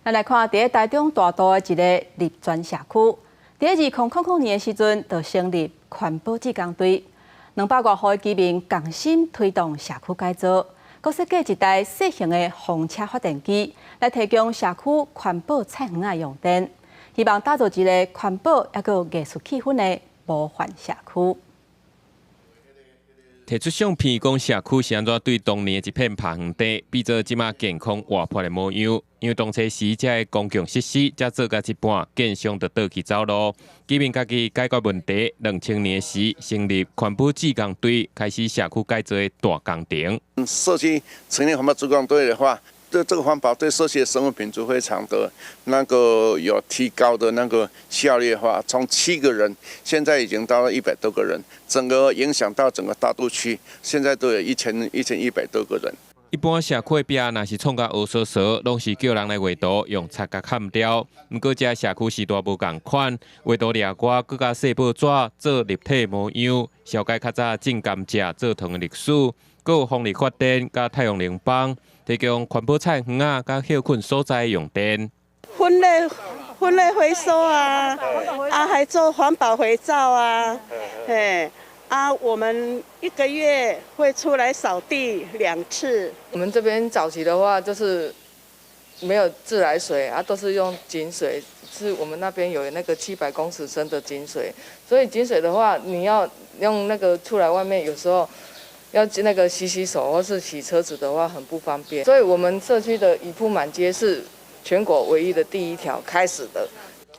咱來看佇台中大肚的一个綠泉社區，佇2000年的時陣，就成立環保志工隊，200外戶的居民仝心推動社區改造，閣設計一台細型的風車發電機，來提供社區環保菜園仔用電，希望打造一个環保猶閣有藝術氣氛的模範社區。提出相片講社區是按怎對當年的一片曬園地，變做這馬健康活潑的模樣。因為當初時這个公共設施才做到一半，建商就倒去走路。居民家己解決問題，2000年時成立環保志工隊，開始社區改造的大工程。社區成立環保志工隊的話，這個環保對社區的生活品質非常的那個有提高的那個效率的話，從7個人現在已經到了100多個人，整個影響到整個大肚區，現在都有1100多個人。一般社區壁若是創甲烏趖趖，攏是叫人來畫圖用擦共崁掉。毋過這社區時代無仝款，畫圖掠歌，閣佮細報紙做立體模樣，紹介較早種甘蔗做糖的歷史，閣有風力發電佮太陽能板，提供環保菜園仔佮歇睏所在用電。分類回收啊，啊還做環保肥皂啊，嘿，啊我們一個月會出來掃地兩次。我們這邊早期的話就是沒有自來水啊，都是用井水，是我們那邊有那個700公尺深的井水，所以井水的話，你要用那個出來外面，有時候要那個洗洗手或是洗車子的話，很不方便。所以我們社區的雨鋪滿街是全國唯一的第一條開始的。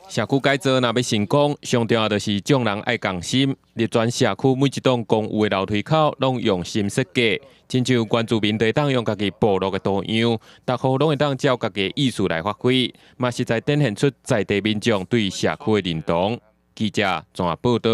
社區改造若欲成功，上重要就是眾人愛仝心。綠泉社區每一棟公有的樓梯口攏用心設計，親像原住民會當用家己部落的圖樣，逐戶攏會當照家己的意思來發揮，嘛實在展現出在地民眾對社區的認同。記者綜合報導。